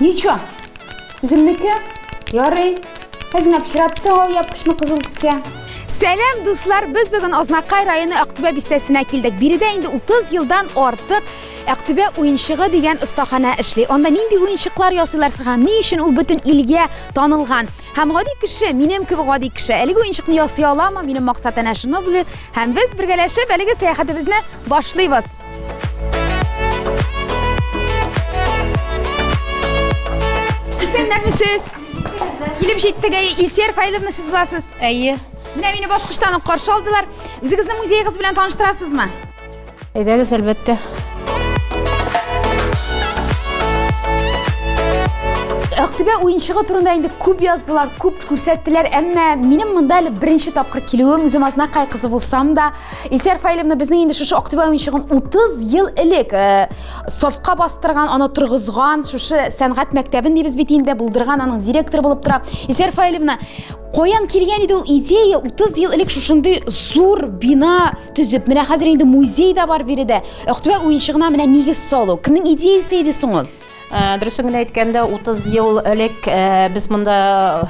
Ничего. Үземнеке. Ярый. Әзенә пычратты ул япкычны кызыл төскә. Сәлам, дуслар! Без бүген Азнакай районы Актүбә бистәсенә килдек. Биредә инде 30 елдан артык Актүбә уенчыгы дигән остаханә эшли. Анда нинди уенчыклар ясыйлар һәм ни өчен ул бөтен илгә танылган? Һәм гади кеше, минем кебек гади кеше, әлеге уенчыкны ясый аламы? Минем максат әнә шуны белү. Һәм без бергәләшеп әлеге сәяхәтебезне башлыйбыз. Исәннәрмесез? Килеп җиттек, әйе. Илсөяр Фаиловна сез буласыз? Әйе. Менә мине баскычтан ук каршы алдылар. Үзегезнең музеегыз белән таныштырасызмы? Әйдәгез, әлбәттә. Актүбә уенчыгы турында инде күп яздылар, күп күрсәттеләр, әмма минем монда әле беренче тапкыр килүем, үзем Азнакай кызы булсам да, Илсөяр Фаилевна безнең инде шушы Актүбә уенчыгын 30 ел элек э, сафка бастырган, аны торгызган, шушы сәнгать мәктәбен дибез бит инде, булдырган, аның директоры булып тора. Илсөяр Фаилевна, каян килгән иде ул идея 30 ел элек шушындый зур бина төзеп, менә хәзер инде музей да бар биредә. Актүбә уенчыгына менә нигез салу. Кемнең идеясе иде соң ул? Э, дөресен генә әйткәндә, 30 ел элек э, без монда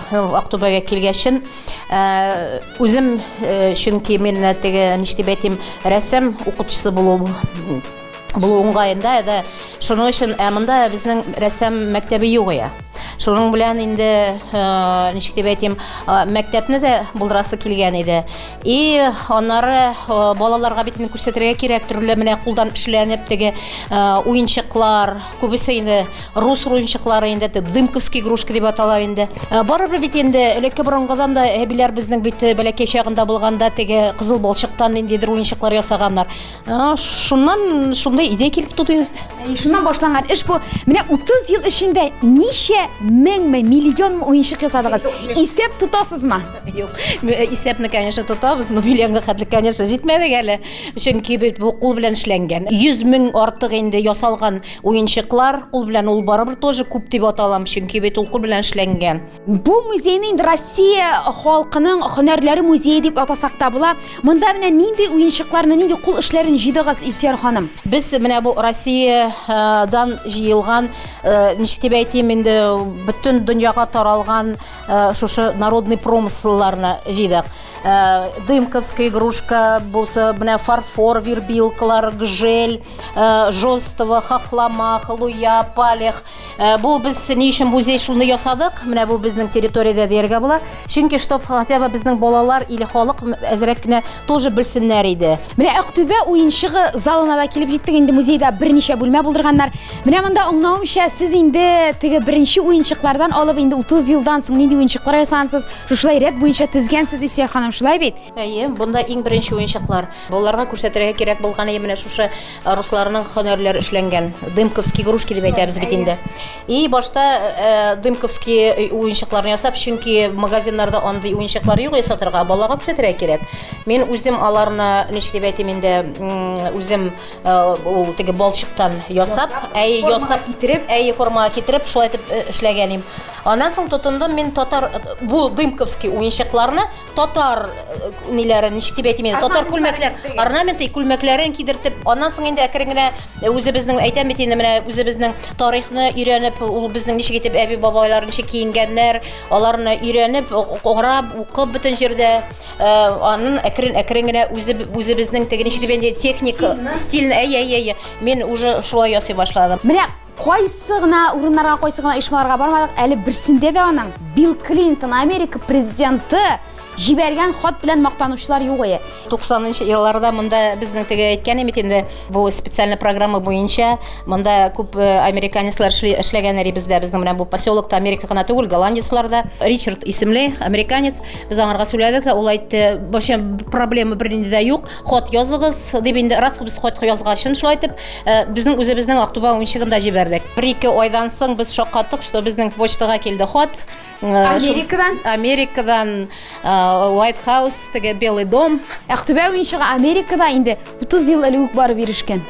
э, Актүбәгә килгәчен, үзем, чөнки мин теге, ничек дип әйтим, рәсем укытучысы булу булу уңгаенда да шуның өчен ә монда безнең рәсем мәктәбе юк я. Шуның белән инде ничек дип әйтим, мәктәпне дә булдырасы килгән иде. И аннары балаларга бит инде күрсәтергә кирәк төрле менә кулдан эшләнеп теге уенчыклар, күбесе инде рус уенчыклары инде дымковский игрушка дип атала инде. Барыбер бит инде элекке борынгыдан да әбиләр безнең бит бәләкәй чагында булганда теге кызыл балчыктан ниндидер уенчыклар ясаганнар. Шуннан шундый идея килеп туды. Шуннан башланган эш бу. Менә 30 ел эчендә ничә меңме, миллионмы уенчык ясадыгыз? Исәп тотасызмы? Юк, исәпне, конечно, тотабыз, но миллионга хәтле, конечно, җитмәдек әле. Чөнки бит бу кул белән эшләнгән. 100 мең артык инде ясалган уенчыклар, кул белән ул барыбер тоже күп дип аталам, чөнки бит ул кул белән эшләнгән. Бу музейны инде Россия халкының һөнәрләре музее дип атасак та була. Монда менә нинди уенчыкларны, нинди кул эшләрен җыйдыгыз, Илсөяр ханым? Без менә бу Россиядан җыелган, э, ничек дип әйтим инде, бөтен дөньяга таралган Э, шушы народный промыселларны җыйдык. Э, дымковская игрушка булса, менә фарфор вербилкалар, гжель, э, жостово, хохлома, халуя, палех. Бу без ни өчен музей шуны ясадык? Менә бу безнең территориядә дияргә була. Чөнки чтоб хотя бы безнең балалар или халык әзрәк кенә тоже белсеннәр иде. Менә Актүбә уенчыгы залына да килеп җиттек. Инде музейда берничә бүлмә булдырганнар. Менә монда аңлавымча, сез инде теге беренче уенчыклардан алып инде 30 елдан соң нинди уенчыклар ясагансыз, шушылай рәт буенча тезгәнсез, Илсөяр ханым, шулай бит? Әйе, бунда иң беренче уенчыклар. Балаларга күрсәтергә кирәк булган әйе, менә шушы русларның һөнәрләре эшләнгән. Дымковский игрушки дип әйтәбез бит инде. И башта э, дымковский уенчыкларны ясап, чөнки магазиннарда андый уенчыклар юк ясатырга, балаларга күрсәтергә кирәк. Мин үзем аларны, ничек дип әйтим инде, үзем Э, ул теге балчыктан ясап, әй ясап китереп, әй формага китереп, шулай итеп э, эшләгән идем. Аннан соң тотындым мин татар э, бу дымковский уенчыкларны татар ниләрен, ничек дип әйтим инде, татар күлмәкләр, орнаменты күлмәкләрен кидертеп, аннан соң инде әкрен генә үзебезнең әйтәм бит инде менә үзебезнең тарихны өйрәнеп, ул безнең ничек итеп әби-бабайлар ничек киенгәннәр, аларны өйрәнеп, карап, укып бөтен җирдә Э, анын әкрен әкрен генә үзе үзебезнең теге ничек дип инде техника стильне әйе әйе әйе мин уже шулай ясый башладым. Менә кайсы гына урыннарга, кайсы гына оешмаларга бармадык, әле берсендә дә аның Билл Клинтон, Америка президенты җибәргән хат белән мактанучылар юк иде. 90 елларда монда безнең теге әйткән бит инде бу специальный программа буенча монда күп э, американецлар эшләгәннәр бездә безнең менә бу поселокта Америка гына түгел, голландецлар да. Ричард исемле американец. Без аңарга сөйләдек тә, ул әйтте, вообще проблема бернинди дә юк, хат языгыз, дип инде рас без хат язгачын шулай итеп, э, безнең үзебезнең Актүбә уенчыгын да җибәрдек. Бер-ике айдан соң без шаккаттык, что безнең почтага килде хат. Э, Америкадан? Америкадан, э, White House, теге Белый дом. Актүбә уенчыгы Америкада инде 30 ел элек үк барып ирешкән.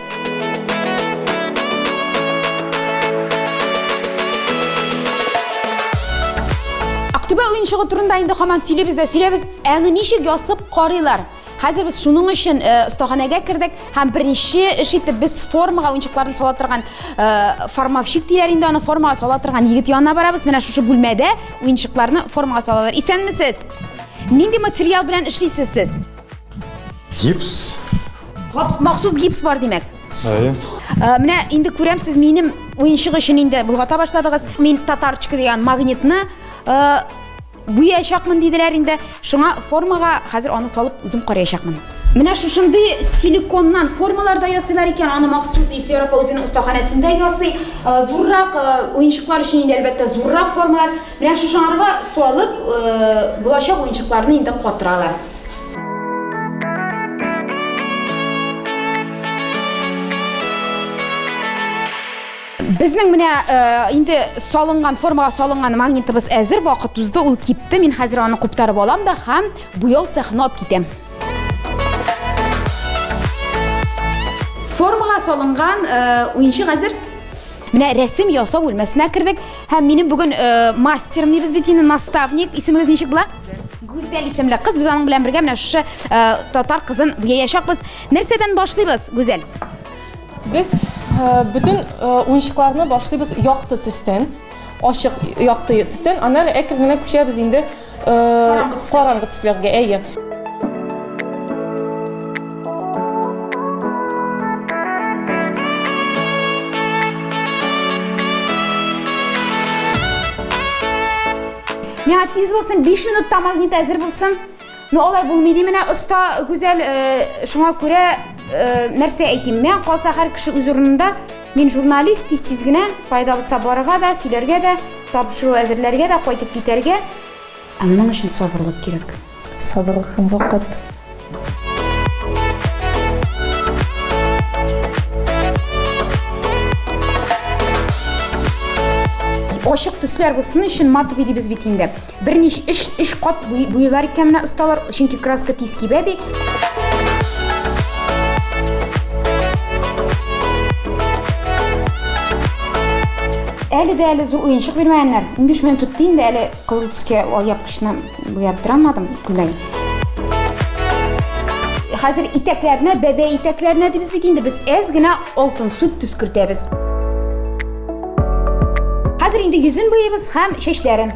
Актүбә уенчыгы турында инде һаман сөйлибез дә сөйләбез. Ә аны ничек ясып карыйлар? Хәзер без шуның өчен остаханәгә кердек һәм беренче эш итеп без формага уенчыкларны сала торган формовщик диләр инде аны формага сала торган егет янына барабыз. Менә шушы бүлмәдә уенчыкларны формага салалар. Исәнмесез! Нинди материал белән эшлисез сез? Гипс. Махсус гипс бар димәк. Әйе. Менә инде күрәм, сез минем уенчык өчен инде болгата башладыгыз. Мин татарчка дигән магнитны буячакмын диделәр инде. Шуңа формага хәзер аны салып үзем караячакмын. Менә шушындый силиконнан формалар да ясыйлар икән. Аны махсус Илсөяр апа үзенең остаханәсендә ясый. Зуррак уенчыклар өчен инде әлбәттә зуррак формалар. Менә шушыңарга салып, булачак уенчыкларны инде катыралар. Безнең менә инде салынган, формага салынган магнитыбыз әзер, вакыт узды, ул кипте. Мин хәзер аны куптарып алам да һәм буяу цехына алып китәм. Формага салынган уенчык әзер. Менә рәсем ясау бүлмәсенә кердек һәм минем бүген мастерым дибез бит инде, наставник. Исемегез ничек була? Гүзәл исемле кыз. Без аның белән бергә менә шушы татар кызын буяячакбыз. Нәрсәдән башлыйбыз, Гүзәл? Без бөтен уенчыкларны башлыйбыз якты төстән, ачык якты төстән, аннары әкрен генә күчәбез инде караңгы төсләргә, әйе. Миңа тиз булсын, 5 минутта магнит әзер булсын. Ну, алай булмый ди менә оста Гүзәл, шуңа күрә нәрсә әйтим, миңа калса һәр кеше үз урынында. Мин журналист, тиз-тиз генә кайда булса барырга да, сөйләргә дә, тапшыру әзерләргә дә, кайтып китәргә. Ә моның өчен сабырлык кирәк. Сабырлык һәм вакыт. Ачык төсләр булсын өчен матовый дибез бит инде. Берничә өч, өч кат буйлар икән менә осталар, чөнки краска тиз кибә ди. Әле дә әле зур уенчык бирмәгәннәр. 15 минут үтте инде, әле кызыл төскә алъяпкычны буяп тора алмадым күлмәген. Хәзер итәкләренә, бәбәй итәкләренә дибез бит инде, без әз генә алтынсу төс кертәбез. Хәзер инде йөзен буйыйбыз һәм чәчләрен.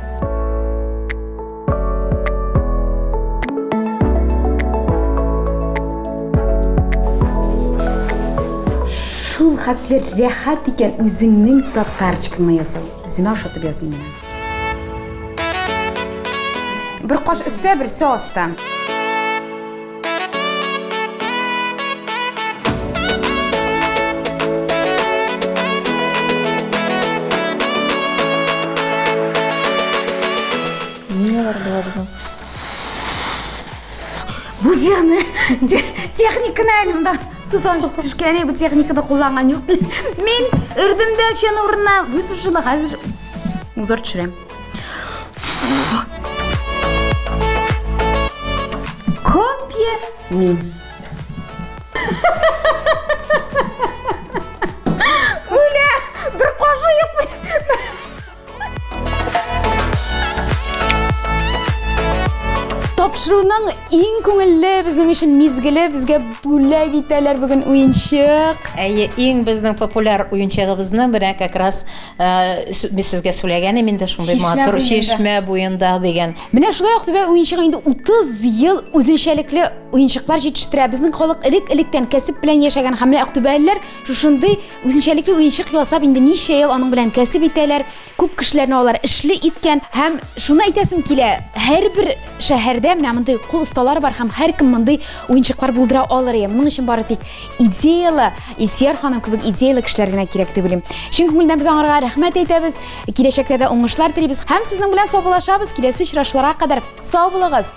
Шул хәтле рәхәт икән үзеңнең татарчкаңны ясау. Үземә ошатып ясыйм мин. Бер каш өстә, берсе аста. Линиялар була безнең. Бу техни, техниканы әле монда су тамчысы төшкән, бу техниканы кулланган юк. Мин өрдем дә фен урынына высушила, хәзер узор төшерәм. Копия мин. Үлә, бер кашы юк. Тапшыруның иң күңелле безнең өчен мизгеле безгә бүләк итәләр бүген уенчык. Әйе, иң безнең популяр уенчыгыбызны менә как раз мин сезгә сөйләгән идем инде шундый матур чишмә буенда дигән. Менә шулай Актүбә уенчыгы инде 30 ел үзенчәлекле уенчыклар җитештерә. Безнең халык элек-электән кәсеп белән яшәгән һәм менә актүбәлеләр шушындый үзенчәлекле уенчык ясап инде ничә ел аның белән кәсеп итәләр. Күп кешеләрне алар эшле иткән һәм шуны әйтәсем килә, һәрбер шәһәрдә менә мондый кул осталары бар һәм һәркем мондый уенчыклар булдыра алыр иде. Моның өчен бары тик идеялы, Илсөяр ханым кебек идеялы кешеләр генә кирәк дип уйлыйм. Чын күңелдән без аңарга рәхмәт әйтәбез, киләчәктә дә уңышлар телибез һәм сезнең белән саубуллашабыз. Киләсе очрашуларга кадәр сау булыгыз!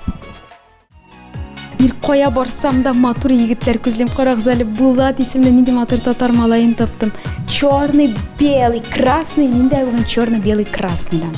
Мин кая барсам да матур егетләр күзлим. Карагыз әле, Булат исемле нинди матур татар малаен таптым. Черный, белый, красный. Мин дә бүген черный, белый, красныйдан.